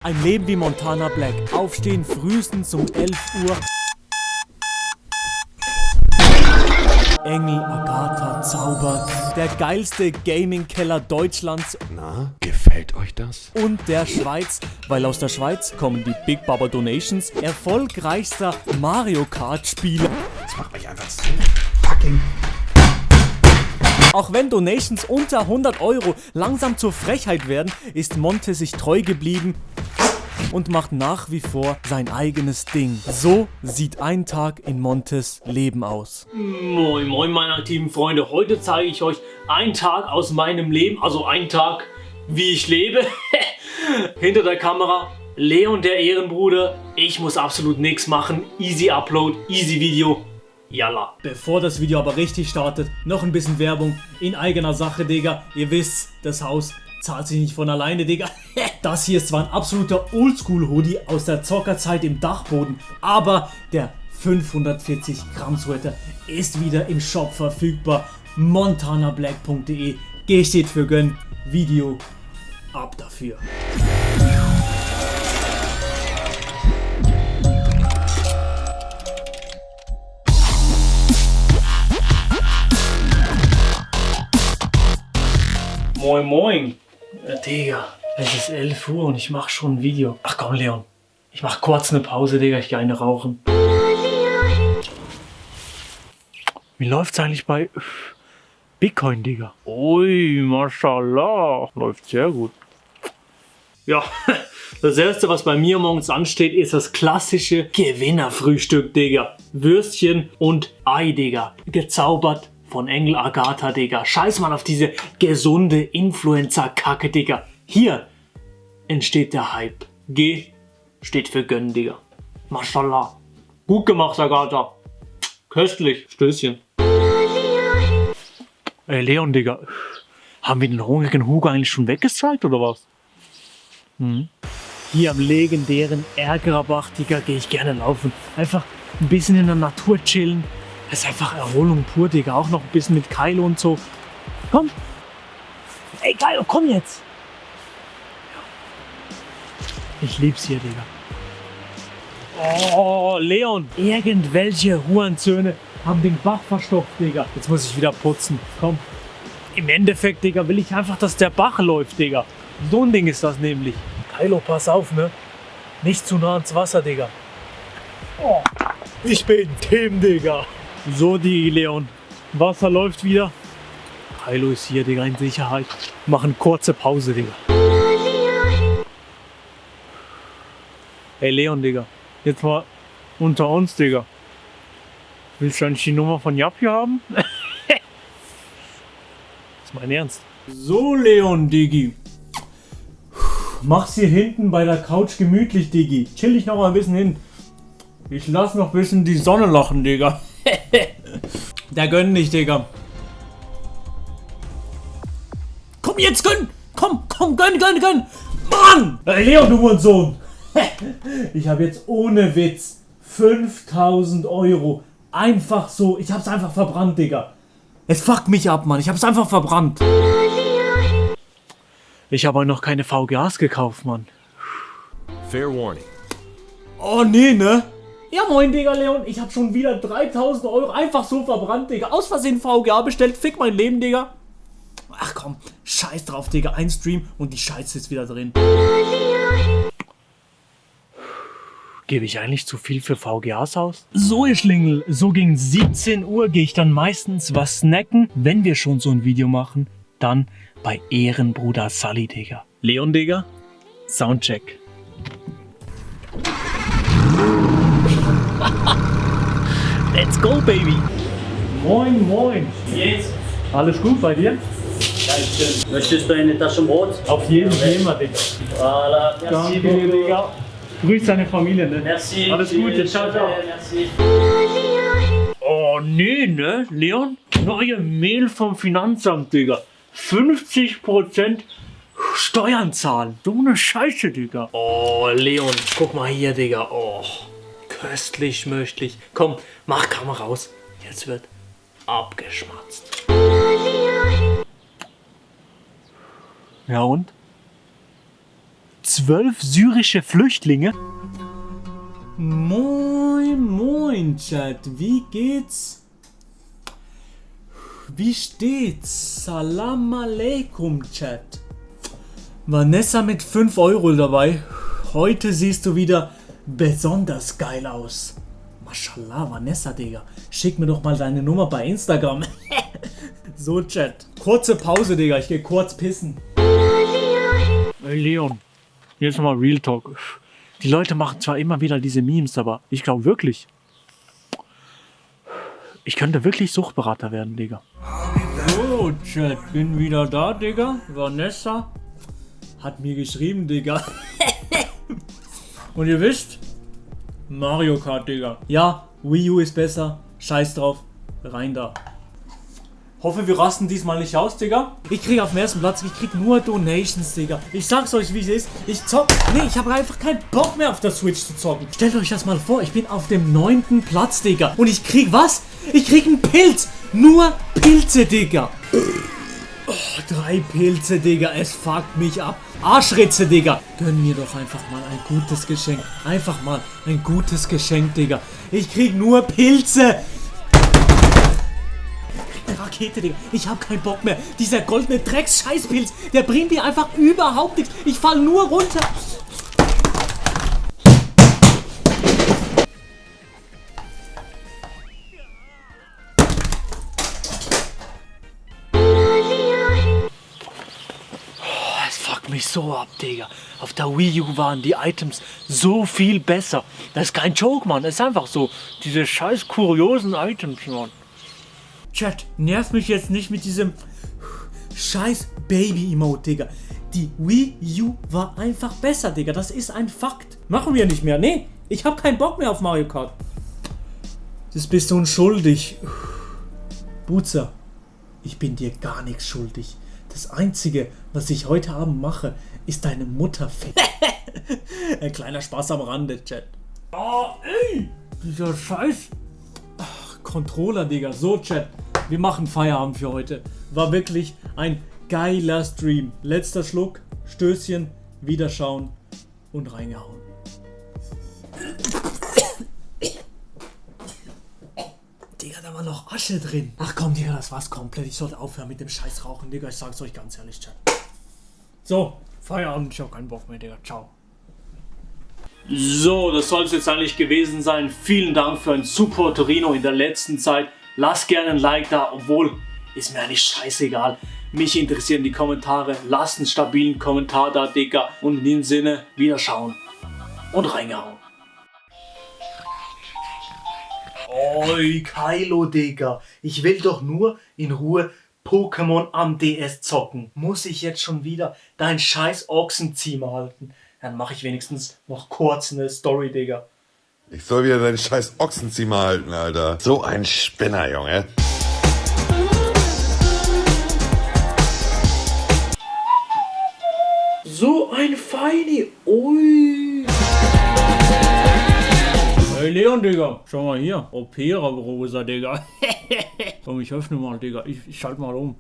Ein Leben wie Montana Black. Aufstehen frühestens um 11 Uhr. Engel Agatha zaubert. Der geilste Gaming-Keller Deutschlands. Na, gefällt euch das? Und der Schweiz, weil aus der Schweiz kommen die Big Baba Donations. Erfolgreichster Mario Kart Spieler. Das macht mich einfach so fucking... Auch wenn Donations unter 100 Euro langsam zur Frechheit werden, ist Monte sich treu geblieben und macht nach wie vor sein eigenes Ding. So sieht ein Tag in Montes Leben aus. Moin moin meine aktiven Freunde, heute zeige ich euch einen Tag aus meinem Leben, also einen Tag wie ich lebe. Hinter der Kamera Leon der Ehrenbruder, ich muss absolut nichts machen, easy Upload, easy Video. Yalla. Bevor das Video aber richtig startet, noch ein bisschen Werbung in eigener Sache, Digga. Ihr wisst, das Haus zahlt sich nicht von alleine, Digga. Das hier ist zwar ein absoluter Oldschool-Hoodie aus der Zockerzeit im Dachboden, aber der 540 Gramm Sweater ist wieder im Shop verfügbar. montanablack.de. G steht für Gönn. Video ab dafür. Moin moin. Digga, es ist 11 Uhr und ich mache schon ein Video. Ach komm Leon, ich mache kurz eine Pause, Digga, ich gehe eine rauchen. Wie läuft's eigentlich bei Bitcoin, Digga? Ui, mashallah, läuft sehr gut. Ja, das erste, was bei mir morgens ansteht, ist das klassische Gewinnerfrühstück, Digga. Würstchen und Ei, Digga. Gezaubert von Engel Agatha, Digga. Scheiß mal auf diese gesunde Influencer-Kacke, Digga. Hier entsteht der Hype. G steht für Gönn, Digga. Mashallah. Gut gemacht, Agatha. Köstlich. Stößchen. Ey, Leon, Digga. Haben wir den hungrigen Hugo eigentlich schon weggestrikt, oder was? Hier am legendären Ergerbach, Digga, gehe ich gerne laufen. Einfach ein bisschen in der Natur chillen. Das ist einfach Erholung pur, Digga. Auch noch ein bisschen mit Kylo und so. Komm. Ey, Kylo, komm jetzt. Ich lieb's hier, Digga. Oh, Leon. Irgendwelche Hurensöhne haben den Bach verstopft, Digga. Jetzt muss ich wieder putzen. Komm. Im Endeffekt, Digga, will ich einfach, dass der Bach läuft, Digga. So ein Ding ist das nämlich. Kylo, pass auf, ne? Nicht zu nah ans Wasser, Digga. Oh. Ich bin Tim, Digga. So, die Leon. Wasser läuft wieder. Kylo ist hier, Digga, in Sicherheit. Machen kurze Pause, Digga. Hey, Leon, Digga. Jetzt mal unter uns, Digga. Willst du eigentlich die Nummer von Jappi haben? Das ist mein Ernst. So, Leon, Diggi. Mach's hier hinten bei der Couch gemütlich, Diggi. Chill dich noch mal ein bisschen hin. Ich lass noch ein bisschen die Sonne lachen, Digga. Der gönnt nicht, Digga. Komm jetzt, gönn! Komm, gönn! Mann! Hey, Leon, du Sohn! Ich habe jetzt ohne Witz 5000 Euro. Einfach so. Ich hab's einfach verbrannt, Digga. Es fuckt mich ab, Mann. Ich hab's einfach verbrannt. Ich habe noch keine VGAs gekauft, Mann. Fair warning. Oh, nee, ne? Ja, moin, Digga, Leon. Ich hab schon wieder 3000 Euro einfach so verbrannt, Digga. Aus Versehen VGA bestellt. Fick mein Leben, Digga. Ach komm, scheiß drauf, Digga. Ein Stream und die Scheiße ist wieder drin. Gebe ich eigentlich zu viel für VGAs aus? So, ihr Schlingel. So gegen 17 Uhr gehe ich dann meistens was snacken. Wenn wir schon so ein Video machen, dann bei Ehrenbruder Sully, Digga. Leon, Digga. Soundcheck. Let's go, baby! Moin, moin! Wie geht's? Alles gut bei dir? Dankeschön. Möchtest du eine Tasche Brot? Auf jeden Fall, Digga. Voilà, merci Danke, beaucoup. Digga. Grüß deine Familie, ne? Merci. Alles Gute, ciao, ciao. Merci. Oh, nee, ne? Leon? Neue Mail vom Finanzamt, Digga. 50% Steuern zahlen. So eine Scheiße, Digga. Oh, Leon, guck mal hier, Digga. Oh, köstlich, möchtlich. Komm, mach Kamera raus. Jetzt wird abgeschmatzt. Ja und? 12 syrische Flüchtlinge? Moin, moin, Chat. Wie geht's? Wie steht's? Salam alaikum, Chat. Vanessa mit 5 Euro dabei. Heute siehst du wieder besonders geil aus. Mashallah, Vanessa, Digga. Schick mir doch mal deine Nummer bei Instagram. So, Chat. Kurze Pause, Digga. Ich geh kurz pissen. Ey, Leon, jetzt mal Real Talk. Die Leute machen zwar immer wieder diese Memes, aber ich glaube wirklich, ich könnte wirklich Suchtberater werden, Digga. So, Chat. Bin wieder da, Digga. Vanessa hat mir geschrieben, Digga. Und ihr wisst, Mario Kart, Digga. Ja, Wii U ist besser. Scheiß drauf. Rein da. Hoffe, wir rasten diesmal nicht aus, Digga. Ich krieg auf dem ersten Platz, ich krieg nur Donations, Digga. Ich sag's euch, wie es ist. Ich habe einfach keinen Bock mehr auf der Switch zu zocken. Stellt euch das mal vor, ich bin auf dem 9. Platz, Digga. Und ich krieg was? Ich krieg einen Pilz. Nur Pilze, Digga. Oh, 3 Pilze, Digga. Es fuckt mich ab. Arschritze, Digga. Gönn mir doch einfach mal ein gutes Geschenk. Einfach mal ein gutes Geschenk, Digga. Ich krieg nur Pilze. Rakete, Digga. Ich hab keinen Bock mehr. Dieser goldene Drecks-Scheißpilz, der bringt mir einfach überhaupt nichts. Ich fall nur runter. Es fuckt mich so ab, Digga. Auf der Wii U waren die Items so viel besser. Das ist kein Joke, Mann. Das ist einfach so. Diese scheiß kuriosen Items, Mann. Chat, nerv mich jetzt nicht mit diesem scheiß Baby-Emote, Digga. Die Wii U war einfach besser, Digga. Das ist ein Fakt. Machen wir nicht mehr. Nee, ich hab keinen Bock mehr auf Mario Kart. Das bist du unschuldig. Boozer, ich bin dir gar nichts schuldig. Das Einzige, was ich heute Abend mache, ist deine Mutter ficken. Ein kleiner Spaß am Rande, Chat. Oh, ey! Dieser Scheiß Controller, Digga. So, Chat. Wir machen Feierabend für heute. War wirklich ein geiler Stream. Letzter Schluck, Stößchen, Wiederschauen und reingehauen. Digga, da war noch Asche drin. Ach komm, Digga, das war's komplett. Ich sollte aufhören mit dem Scheiß rauchen, Digga. Ich sag's euch ganz ehrlich, Chat. So, Feierabend. Ich hab keinen Bock mehr, Digga. Ciao. So, das soll es jetzt eigentlich gewesen sein. Vielen Dank für ein super Torino in der letzten Zeit. Lasst gerne ein Like da, obwohl, ist mir eigentlich scheißegal. Mich interessieren die Kommentare. Lasst einen stabilen Kommentar da, Digga. Und in dem Sinne, Wiederschauen und reingehauen. Oi, Kylo, Digga. Ich will doch nur in Ruhe Pokémon am DS zocken. Muss ich jetzt schon wieder dein scheiß Ochsenziemer halten? Dann mache ich wenigstens noch kurz eine Story, Digga. Ich soll wieder deinen scheiß Ochsenziemer halten, Alter. So ein Spinner, Junge. So ein Feini. Ui. Hey Leon, Digga. Schau mal hier. Opera-Rosa, Digga. Komm, ich öffne mal, Digga. Ich schalte mal um.